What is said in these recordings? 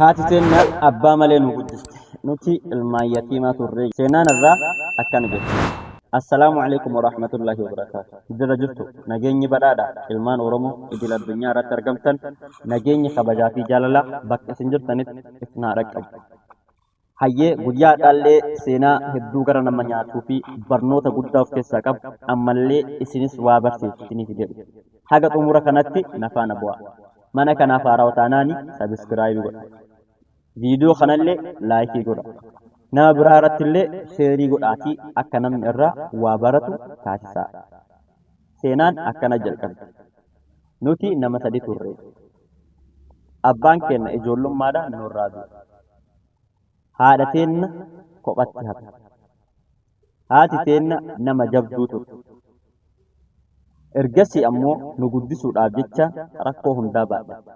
Haati teenna abbaa malee nu guddiste. Nuti ilmaan yatiimaa turre. Seenaan irraa akkana jetti. Assalaamu alaikum warahmatullaahi wabarakaatu. Jira jirtu nageenyi badhaadha. Ilmaan Oromoo idil addunyaa irratti argamtan nageenyi kabajaa fi jaalala bakka isin jirtanitti isin haa dhaqqabu. Hayyee guyyaa dhaallee seenaa hedduu gara nama nyaatuu fi barnoota guddaa of keessaa qabu ammallee isinis waa barsiisu isiniif jedhu. Haga xumura kanatti na faana bu'aa. Mana kanaaf haarawaa taanaani sabiskiraayibii godha. Viidiyoo kanallee laayikii godha. Nama biraa irrattillee sheerii godhaatii akka namni irraa waa baratu taasisaa. Seenaan akkana jalqabdi. Nuti nama sadi turre. Abbaan keenya ijoollummaadhaan nurraa du'e. Haadha teenna kophatti hafte. Haati teenna nama jabduu turte. Ergasii ammoo nu guddisuudhaaf jecha rakkoo hundaa baadhatte.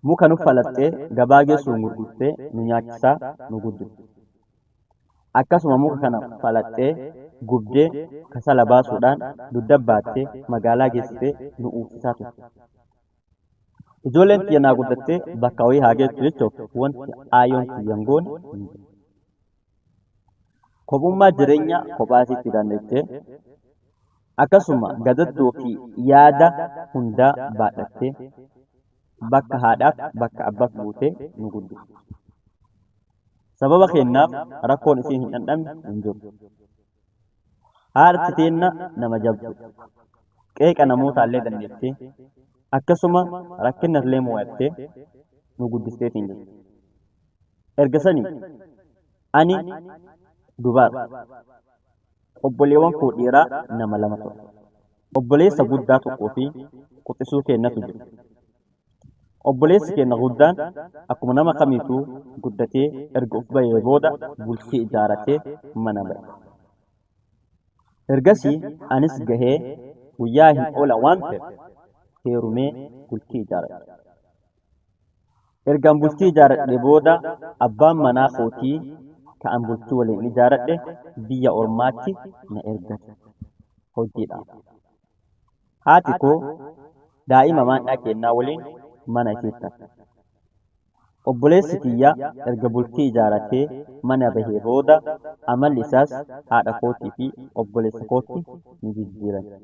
Muka nu falaxxee gabaa geessuun gurgurtee nu nyaachisaa nu guddifte. Akkasuma muka kana falaxxee gubdee kasala baasuudhaan dugda baattee magaalaa geessitee nu uwwisaa turte. Ijoolleen tiyya naa guddattee bakka wayii haa geettu jechuuf wanti aayyoon tiyya hin goone hin jiru. Kophummaa jireenya kophaa isiitti dandeettee akkasuma gadaddoo fi yaada hundaa baadhattee bakka haadhaaf bakka abbaas buutee nu guddifte. Sababa keenyaaf rakkoon isiin hin dhandhamne hin jiru. Haadhi teenna nama jabdu. Qeeqa namootaallee dandeettee akkasuma rakkina illee mo'attee nu guddisteetiin jirti. Erga sanii ani dubara. Obboleewwan koo dhiiraa nama lama ture. Obboleessa guddaa tokkoo fi quxisuu keennatu jiru. Obboleessi keenya guddaan akkuma nama kamiituu guddatee erga of bahee booda bultii ijaaratee mana ba'e. Ergasii anis gahee guyyaa hin oolan waan ta'eef heerumee bultii ijaaradhe. Ergaan bultii ijaaradhe booda abbaan manaa kootii ka'an bultii waliin ijaaradhe biyya ormaatti na ergate hojiidhaaf. Haati koo daa'ima maadhaa kennaa waliin mana isheetti hafte. Obboleessi kiyya erga bultii ijaaratee mana bahee booda amalli isaas haadha kootii fi obboleessa kootti ni jijjiirame.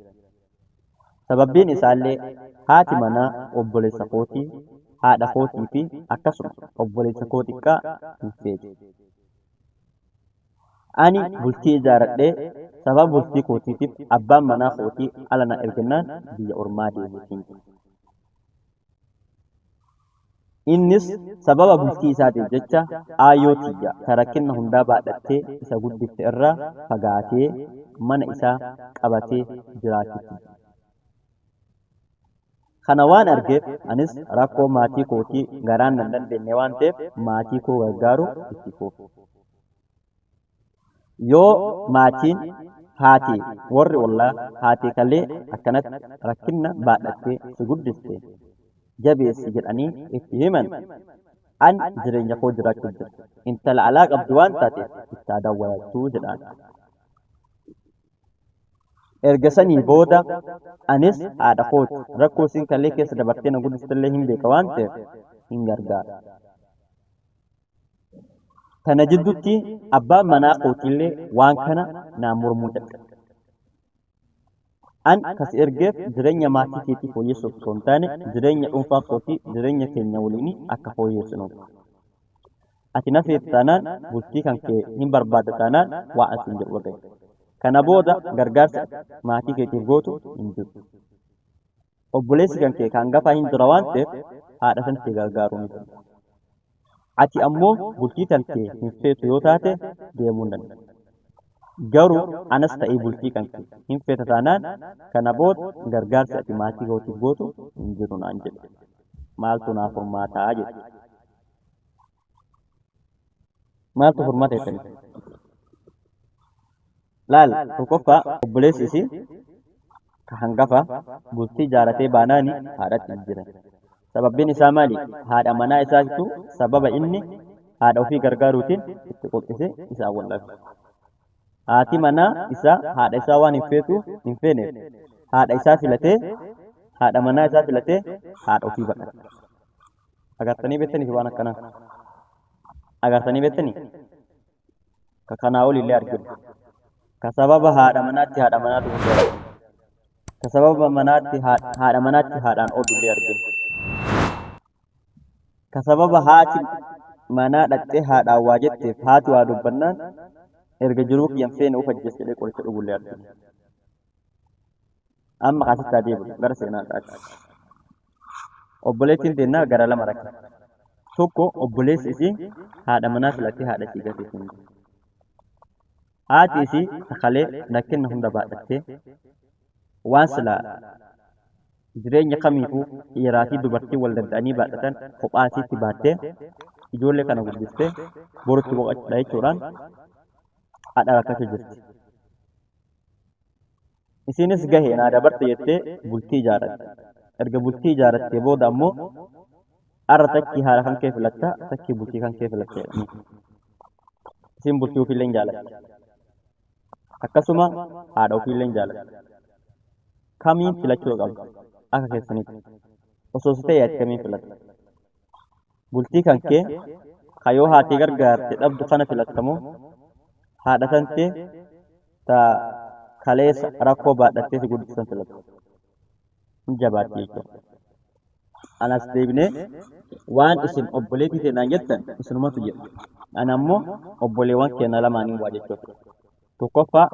Sababbiin isaallee haati manaa obboleessa kootii, haadha kootii fi akkasuma obboleessa koo xiqqaa hin feetu. Ani bultii ijaaradhee sababa bultii kootiitiif abbaan manaa kootii ala na ergannaan biyya ormaa deemeetiin jira. Innis sababa bultii isaatiif jecha aayyoo tiyya ta rakkina hundaa baadhattee isa guddifte irraa fagaatee mana isaa qabatee jiraachuutti jira. Kana waan argeef anis rakkoo maatii kootii garaan nan dandeenye waan ta'eef maatii koo gargaaruu itti fufe. Yoo maatiin haati warri ollaa haati kalee akkanatti rakkina baadhattee si guddiste jabeessi jedhanii itti himan an jireenya koo jiraachuu jira. Intala alaa qabdu waan taateef itti haa dawwalachuu jedhaan. Erga sanii booda anis haadha kooti rakkoo isiin kalee keessa dabartee na guddistellee hin beeka waan ta'eef hin gargaara. Kana jidduutti abbaan manaa kootiillee waan kana naa mormuu jalqabe. An kasi ergeef jireenya maatii keetii fooyyessuuf osoo hin taane jireenya dhuunfaa kootii jireenya keenya waliinii akka fooyyessinuuf. Ati na feetu taanaan bultii kan kee hin barbaadda taanaan waa an siin jedhu dhaga'i. Kana booda gargaarsi ati maatii keetiif gootu hin jiru. Obboleessi kan kee kan hangafaa hin jira waan ta'eef haadha tantee gargaaruu ni danda'a. Ati ammoo bultii tantee hin feetu yoo taate deemuu hin dandeessa. Garuu anas ta'ee bultii kan kee hin feeta taanaan kana booda gargaarsi ati maatii kootiif gootu hin jiru naan jedhe. Maaltu naa furmaataa jedhe. Maaltu furmaata jettanii? Laal tokkoffaa obboleessi isii ka hangafa bultii jaaratee baanaani haadhatti jijjiirame. Sababbiin isaa maali? Haadha manaa isaatu sababa inni haadha ofii gargaaruutiin itti qoqqisee isaan wal dhabe. Haati manaa isaa haadha isaa waan hin feetuuf hin feeneef haadha isaa filatee haadha manaa isaa filatee haadha ofii baqate. Agartanii beektanii waan akkanaa? Agartanii beektanii? Ka kanaa olillee arginu. Ka sababa haadha manaatti haadha manaa dhufu arginu. Ka sababa manaatti haadha manaatti haadhaan oolullee arginu. Ka sababa haati manaa dhaqxee haadhaan waa jetteef haati waa dubbannaan erga jiruu kiyyan feene of ajjees jedhee qoricha dhugullee arginu. Amma kaasitti adeemu gara seenaa dhaati. Obboleettiin teennaa gara lama rakkate. Tokko obboleessi isii haadha manaa filattee haadha isii gatee hin jiru. Haati isii sakalee rakkina hunda baadhattee waan silaa jireenya kamiifuu dhiiraa fi dubartii wal danda'anii baadhatan kophaa isiitti baattee ijoollee kana guddistee borutti boqochudha jechuudhaan haadha rakkachuu jirti. Isinis gahee naa dabarte jettee bultii ijaarratte. Erga bultii ijaarrattee booda ammoo arra takkii haadha kan kee filatta takkii bultii kan kee filatta jedhanii. Isin bultii ofiillee hin jaalatti. Akkasuma haadha ofiillee hin jaalatti. Kamiin filachuu qabdi akka keessanitti? Osoo si ta'e ati kamiin filatta? Bultii kan kee kayoo haati gargaarte dhabdu kana filattamoo haadha tantee ta kaleessa rakkoo baadhattee si guddisan filatta? Hin jabaatti jechuudha. Anas deebinee waan isin obboleettii teenaan jettan isinumatu jedha. Ana ammoo obboleewwan keenya lamaaniin waa jechuudha. Tokkoffaa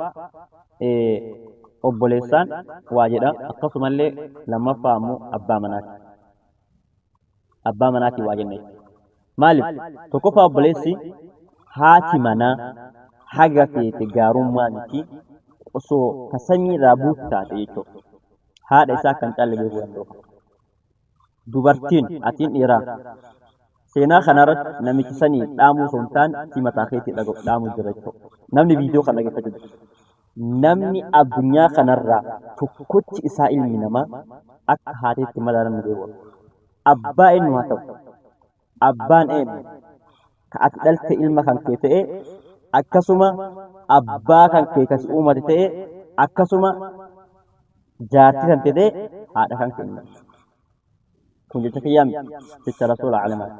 obboleessaan waa jedha akkasumallee lammaffaa ammoo abbaa manaati. Abbaa manaatiin waa jenna jechuudha. Maaliif? Tokkoffaa obboleessi haati manaa haga feete gaarummaa miti osoo ka sanyii irraa buutu taate jechuudha. Haadha isaa kan caalle beekuu danda'u. Dubartiin atiin dhiiraa seenaa kanarratti namichi sanii dhaamuu osoo hin taane si mataa keetii dhaamuu jira jechuudha. Namni viidiyoo kana dhaggeeffachuu jira. Namni addunyaa kanarraa tokkochi isaa ilmi namaa akka haateetti madaalamni beeku. Abbaa eenyu haa ta'u? Abbaan eenyu? Ka ati dhalte ilma kan kee ta'e akkasuma abbaa kan kee kasi uumate ta'e akkasuma jaartii kan ta'e haadha kan kee. Kun jecha kiyyaa miti jecha rasuula alamaati.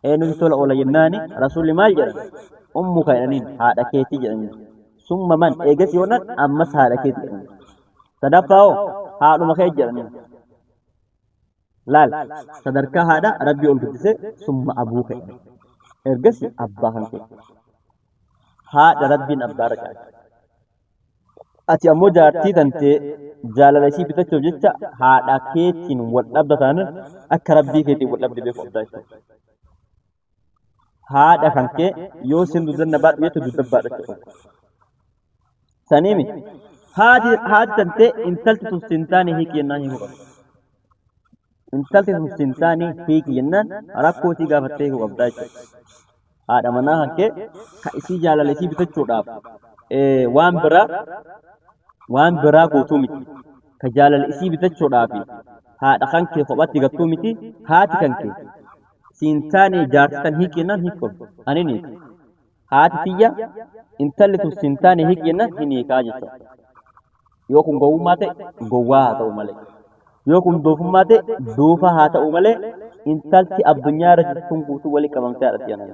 Eenyutu tola oola jennaani rasuulli maal jedhan? Ummuka jedhaniin haadha keetii jedhaniin. Summa man eegas yoonaan ammas haadha keetii jedhaniin. Sadaffaa hoo haadhuma kee jedhaniin. Laal sadarkaa haadha rabbii ol guddisee summa abuuka jedhaniin. Ergasii abbaa kan kee. Haadha rabbiin abbaa irra caalcha. Ati ammoo jaartii tantee jaalala isii bitachuuf jecha haadha keetiin wal dhabda taanaan akka rabbii keetiin wal dhabde beeku qabda jechuudha. Haadha kan kee yoo isin dugda na baadhu jettu dugda baadhachuu qabda. Sanii miti. Haati tantee intalti tun sin taane hiiki jennaan hiikuu qabda. Intalti tun sin taane hiiki jennaan rakkoo isii gaafattee hiikuu qabda jechuudha. Haadha manaa kan kee ka isii jaalala isii bitachuudhaaf waan biraa gootuu miti. Ka jaalala isii bitachuudhaaf haadha kan kee kophatti gattuu miti haati kan kee siin taane jaartii tan hiiki jennaan hiikuu qabda. Ani ni hiika. Haati tiyya intalli tun siin taane hiiki jennaan hin hiikaa jechuudha. Yoo kun gowwummaa ta'e gowwaa haa ta'u malee. Yoo kun doofummaa ta'e doofaa haa ta'u malee intalti addunyaa irra jirtu sun guutuu walii qabamtee haadha tiyya naan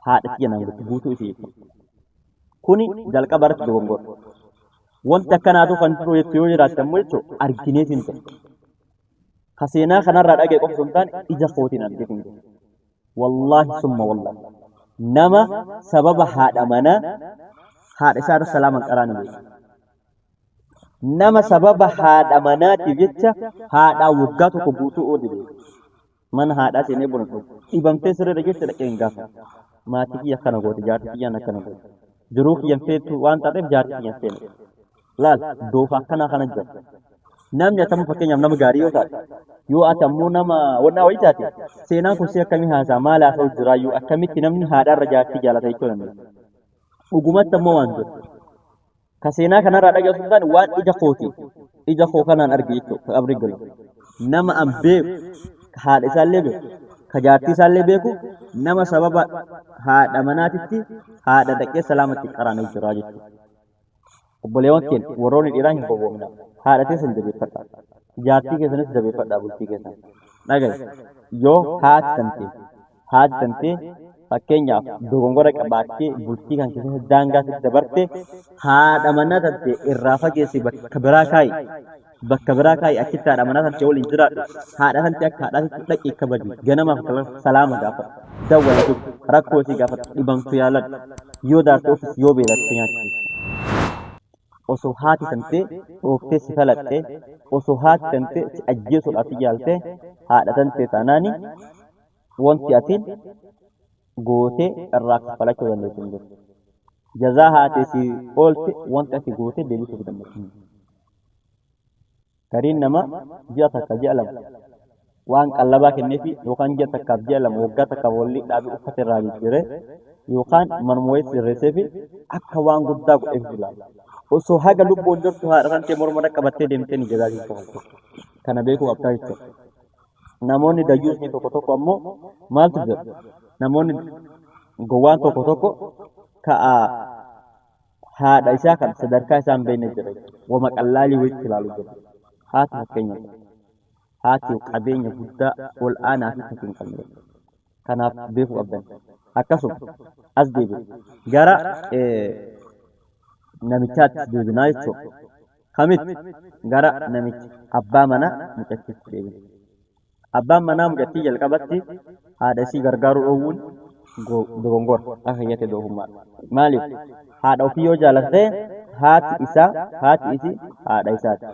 haadha tiyya naan jetti guutuu isii jechuudha. Kuni jalqaba irratti dogongora. Wanti akkanaatu kan jiru jettu yoo jiraatte ammoo jechuudha argineetiin jira. Ka seenaa kanarraa dhaga'e qofa osoo hin taane ija kootiin argeetiin jira. Wallaahi summa wallaahi. Nama sababa haadha manaa haadha isaa irra salaama hin qaraane beeka. Nama sababa haadha manaatiif jecha haadhaa waggaa tokko guutuu oode beeka. Mana haadhaa seenee buna dhugu. Dhibamtee sirriirra jirti dhaqee hin gaafatu. Maatii kiyya akkana goote jaartii kiyyaan akkana goote. Jiruu kiyyan feetu waan taateef jaartii kiyyan feene. Laal doofa akkanaa kana jira. Namni ati amma fakkeenyaaf nama gaarii yoo taate yoo ati ammoo nama wannaa wayii taate seenaan kun si akkamii haasaa maal haasa'u jiraayyuu akkamitti namni haadharra jaartii jaalata jechuu dandeessa. Dhugumatti ammoo waan jiru. Ka seenaa kanarraa dhaga'e osoo hin taane waan ija kootiin ija koo kanaan arge jechuudha ka qabrii galu. Nama an beeku ka haadha isaallee beeku ka jaartii isaallee beeku nama sababa haadha manaatitti haadha dhaqee salaamatti qaraanee jira jechuudha. Obboleewwan keenya warroonni dhiiraa hin gowwoomina. Haadha teessan jabeeffadhaa. Jaartii keessanis jabeeffadhaa bultii keessan. Dhagaye, yoo haati tantee haati tantee fakkeenyaaf dogongora qabaattee bultii kan keessatti daangaa sitti dabarte, haadha manaa tantee irraa fageessi, bakka biraa kaa'i. Bakka biraa kaa'i, achitti haadha manaa tantee waliin jiraadhu. Haadha tantee akka haadhaatti dhaqii kabaji. Ganamaaf salaama gaafadhu. Dawwalatu rakkoo isii gaafadhu. Dhibamtu yaaladhu. Yoo daarte ofis, yoo beelatte nyaachisi. Osoo haati tantee dhooftee si falaxxe, osoo haati tantee si ajjeesuudhaaf yaalte, haadha tantee taanaani wanti atiin gootee irraa kaffalachuu dandeessu hin jiru. Jazaa haati si oolte wanti ati gootee deebisuuf dandeessu hin jiru. Gariin nama ji'a 1, ji'a 2 waan qallabaa kenneefi yookaan ji'a 1f ji'a 2, waggaa 1f walii dhaabee uffata irraa jijjiiree yookaan manuma wayii sirreesseefi akka waan guddaa godheef ilaala. Osoo haga lubbuun jirtu haadha tantee morma qabattee deemtee ni jazaa siif kafaltu. Kana beekuu qabdaa jechuudha. Namoonni dayyuusni tokko tokko ammoo maaltu jira? Namoonni gowwaan tokko tokko ka'a haadha isaa kan sadarkaa isaa hin beekne jira. Wama qallaalii wayitti ilaalu jira. Haati fakkeenya haati qabeenya guddaa ol aanaa fi fakkii hin qabne. Kanaaf beekuu qabdan. Akkasuma as deebi'u. Gara namichaatti deebinaa jechuudha. Kamitti? Gara namicha abbaa manaa mucattiitti deebina. Abbaan manaa mucattii jalqabatti haadha isii gargaaruu dhoowwuun dogongora, akka kiyyatti doofummaadha. Maaliif? Haadha ofii yoo jaalatte, haati isaa, haati isii haadha isaati.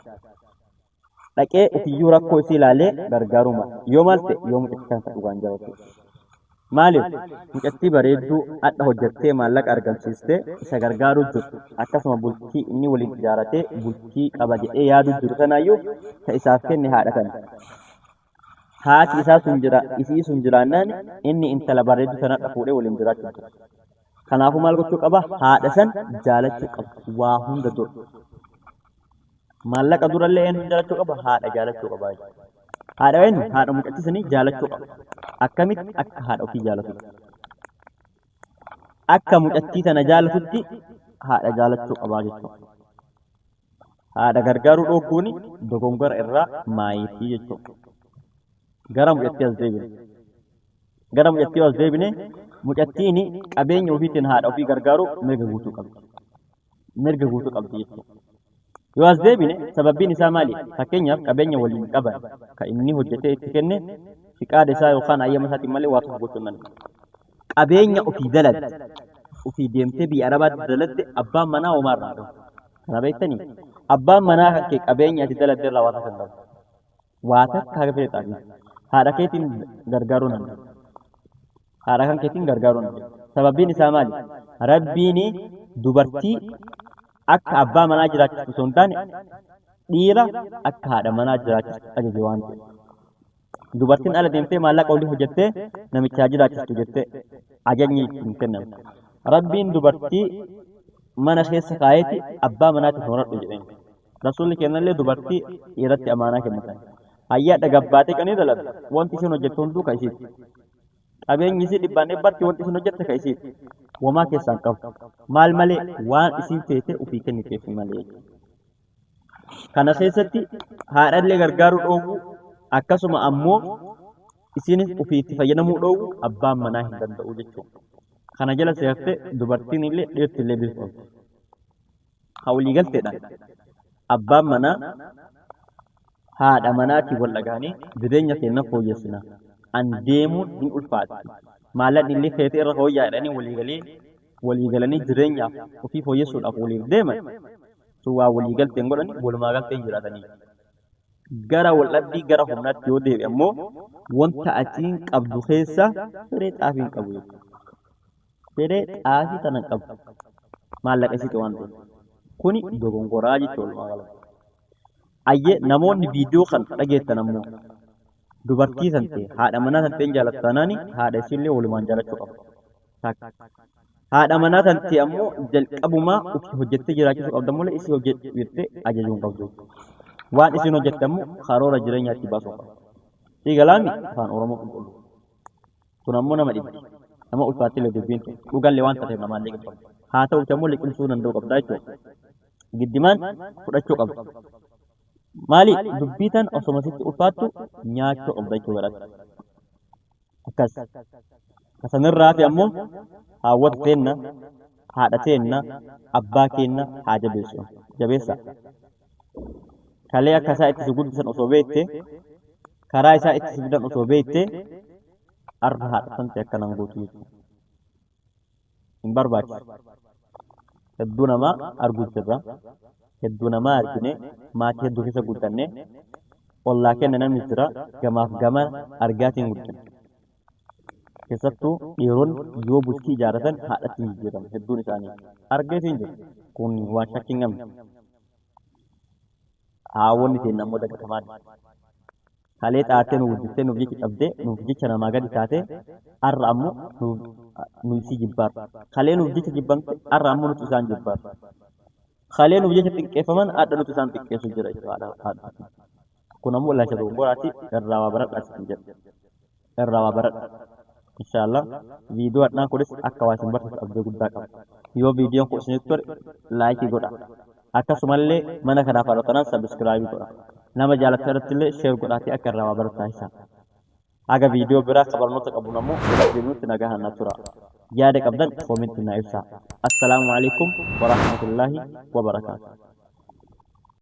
Dhaqee ofiyyuu rakkoo isii ilaalee gargaaruu mala. Yoo maal ta'e, yoo mucattii kana dhugaan jaalatu. Maaliif? Mucattii bareedduu hadha hojjettee maallaqa argamsiistee isa gargaaruu jirtu, akkasuma bultii inni waliin ijaaratee bultii qaba jedhee yaaduu jiru sanaayyuu ta isaaf kenne haadha kana. Haati isaa sun jira, isii sun jiraannaan inni intala bareedduu sana fuudhee waliin jiraachuu jira. Kanaafuu maal gochuu qaba? Haadha san jaalachuu qaba. Waa hunda dura. Maallaqa durallee eenyu jaalachuu qaba? Haadha jaalachuu qaba. Haadha eenyu? Haadha mucattii sanii jaalachuu qaba. Akkamitti? Akka haadha ofii jaalatutti. Akka mucattii tana jaalatutti haadha jaalachuu qaba jechuudha. Haadha gargaaruu dhoogguun dogongora irraa maayitii jechuudha. Gara mucattii as deebine. Gara mucattii as deebine, mucattiin qabeenya ofiitiin haadha ofii gargaaruu mirga guutuu qabdi. Mirga guutuu qabdi jechuudha. Yoo as deebine, sababbiin isaa maali? Fakkeenyaaf qabeenya waliin qaban kan inni hojjetee itti kenne, fiqaada isaa yookaan ayyama isaatiin malee waa tokko gochuu hin danda'u. Qabeenya ofii daladde, ofii deemtee biyya Arabaatti daladde, abbaan manaa homaa irraa qabu. Kana beektanii? Abbaan manaa kan kee qabeenya ati daladde irraa waa takka hin qabu. Waa takka haga fedhe xaafii. Haadha keetiin gargaaruu hin danda'u. Haadha kan keetiin gargaaruu hin danda'u. Sababbiin isaa maali? Rabbiin dubartii akka abbaa manaa jiraachistu osoo hin taane, dhiira akka haadha manaa jiraachistu ajaje waan ta'eef. Dubartiin ala deemtee maallaqa olii hojjettee namichaa jiraachistu jettee ajajni ittiin kenname. Rabbiin dubartii mana keessa kaayeeti abbaa manaatiif horadhu jedheen. Rasuulli kennallee dubartii dhiiratti amaanaa kennatan. Hayyaa dhagabbaatee qanii dalagdu, wanti isheen hojjettu hunduu kan ishiiti. Qabeenyi isii dhibbaan dhibbatti wanti isheen hojjette kan ishiiti. Wamaa keessaa hin qabu. Maal malee? Waan isiin feete ofii kenniteef malee. Kana keessatti haadhallee gargaaruu dhoowwu, akkasuma ammoo isiinis ofii itti fayyadamuu dhoowwu abbaan manaa hin danda'u jechuudha. Kana jala seertee dubartiin illee dhiirti illee beekuu qabdi. Haa walii galteedhaan abbaan manaa haadha manaatiin wal dhagahanii jireenya keenya fooyyessina. An deemuun hin ulfaatti. Maallaqni illee feetee irra fooyya'aa jedhanii walii galee walii galanii jireenyaaf ofii fooyyessuudhaaf waliif deeman sun waa walii galteen godhanii walumaa galteen jiraatanii. Gara wal dhabbii, gara humnaatti yoo deebi'e ammoo, wanta atiin qabdu keessa firee xaafii hin qabu jechuudha. Firee xaafii tana hin qabu. Maallaqa isiiti waan ta'eef. Kuni dogongoraa jechuudha walumaa galatti. Ayyee, namoonni viidiyoo kan dhageettan ammoo, dubartii san ta'e, haadha manaa san ta'e jaalattu taanaani, haadha isiillee walumaan jaalachuu qabdu. Takka. Haadha manaa tan ta'e ammoo jalqabumaa ofii hojjettee jiraachisuu qabda malee isii hojjedhu jettee ajajuu hin qabdu. Waan isiin hojjette ammoo karoora jireenyaa itti baasuu qabdu. Sii galaami afaan Oromoo qulqulluu. Kun ammoo nama dhibdi. Nama ulfaattillee dubbiin tun. Dhugallee waan taateef namaallee qabu. Haa ta'uti ammoo liqimsuu danda'uu qabda jechuudha. Giddimaan fudhachuu qabda. Maali dubbii tan osoma sitti ulfaattu nyaachuu qabda jechuu godhate. Akkas. Kasanirraa fi ammoo haawwata teenna, haadha teenna, abbaa keenna haa jabeessu. Jabeessa. Kalee akka isaa itti si guddisan osoo beekte, karaa isaa itti si fidan osoo beekte, arra haadha tante akkanan gootu jechuudha. Hin barbaachisu. Hedduu namaa arguu jirra. Hedduu namaa argine, maatii hedduu keessa guddanne, ollaa kenna namni jira, gamaaf gamana argaatiin guddanne. Keessattuu dhiironni yoo bultii ijaarratan haadhatti hin jijjiiramu hedduun isaanii. Argeetiin jiru. Kun waan shakkii hin qabne. Haawwonni keenya ammoo dagatamaa Kalee xaartee nu guddistee nuuf jecha cabdee nuuf jecha namaa gadi taatee har'a ammoo nu isii jibbaarra. Kalee nuuf jecha jibbamte har'a ammoo nuti isaan jibbaarra. Kalee nuuf jecha xiqqeeffaman har'a nuti isaan xiqqeessu jira jechuudha. Kun ammoo ilaalcha dogongoraati, irraa waa baradhaa isin jedha. Irraa waa baradha. Inshaallah viidiyoo hadhaan kunis akka waa isin barsiisu abdii guddaa qaba. Yoo viidiyoon kun isinitti tole like godha. Akkasumallee mana kanaaf haadha tanaan subscribe godha. Nama jaallattan irratti illee share godhaatii akka irraa waa baratu taasisaa. Haga viidiyoo biraa ka barnoota qabuun ammoo walitti deebinutti nagaan na tura. Yaada qabdan comment naa ibsaa. Assalaamu alaikum warahmatullaahi wabarakaatuh.